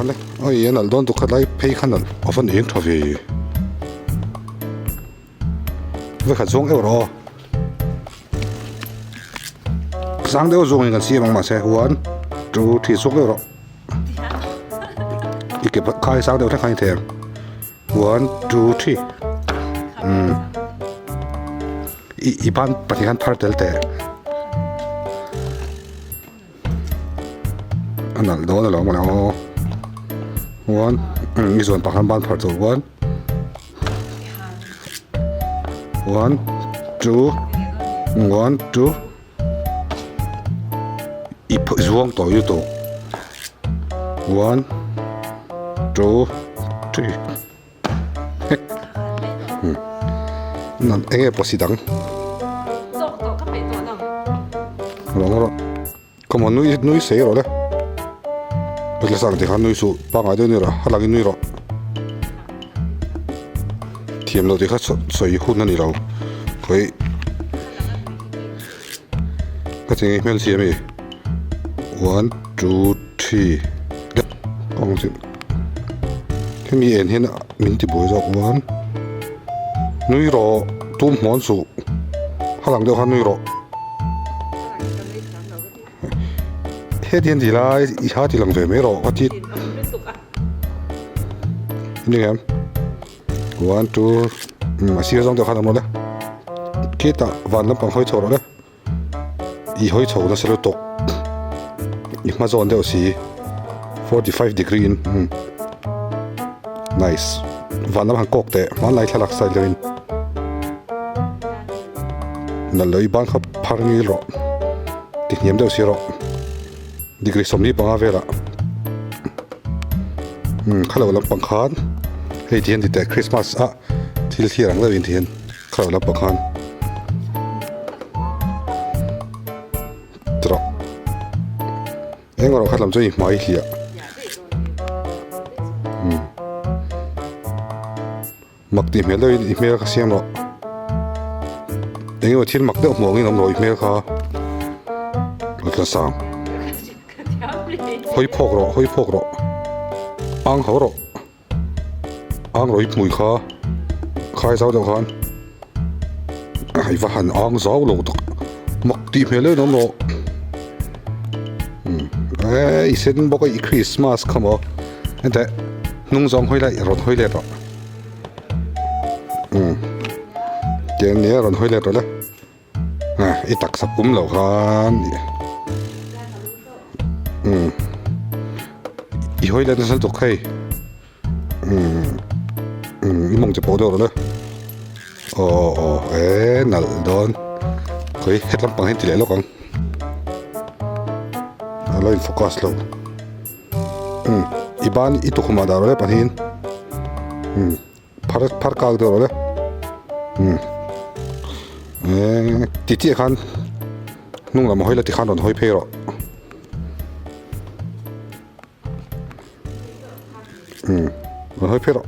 khan le oi a nalh dawn tuk kha tlai phei kha nalh a va eng tha ve vekhat zawng deuh rawh aw sang deuh zawngin kan siam ang mahse one two three zawng deuh rawh i ke khai sang deuh thleng khan i thei ang one two three umm i i ban pahnih khan phar tel teh. A nalh dawn alawm a aw one i zawn pah khan ban phar tur one one two one two i zuang tawh lutuk one two three eng nge pawh dang rawh rawh come on nui nui sei rawh le heti sang te khan nui suh pangngai deuh nui rawh a langin nui rawh thiam loh tih kha sawi hun a ni lo khawi ka ti nge hmel siam i one two three kawng chu hemi en hian min ti buai zawk one nui rawh tum hmuan suh a lang deuh khan nui rawh heti an ti lai i ha ti lang ve mai rawh ka ti ni em. One two umm a sir zawng deuh khan awm rawh le khitah van lampang hawi chho rawh le i hawi chho nasa lutuk i hma zawn deuh si 45 degree in umm nice van lam han kawk teh hmanlai thlalak style deuh in nalh loh i ban kha phar ngil rawh ti hniam deuh si rawh degree 25 velah. Umm khalo lampang khan hei ti hian ti teh christmas a thil thlir ang deuhin ti hian khalo lampang khan ti rawh eng erawh kha lam chu i hmai hliah umm mak tih hmel deuhin i hmel kha siam rawh eng emaw thil mak deuh hmuh angin awm rawh i hmel kha a tla sang hawi phawk rawh hawi phawk rawh ang ho rawh ang rawh i hmui kha khai zau deuh khan i va han ang zau lo tak mak tih hmel deuhin awm rawh umm eh i sen bawk a i christmas kha maw henteh hnung zawng hawi lai rawn hawi let rawh umm tiang nia rawn hawi let rawh le ah i taksa pum loh khan umm i hawi let nasa lutuk hei umm umm i mawng che pawh deuh rawh le aw aw eh nalh dawn khawi het lampang hian ti leh lawk ang a lo in focus lo. Umm i ban i tukhumah dah rawh le pahnihin umm phar phar kak deuh rawh le umm eee ti chiah khan hnung lam a hawi la tikhan rawn hawi phei rawh umm rawn hawi phei rawh.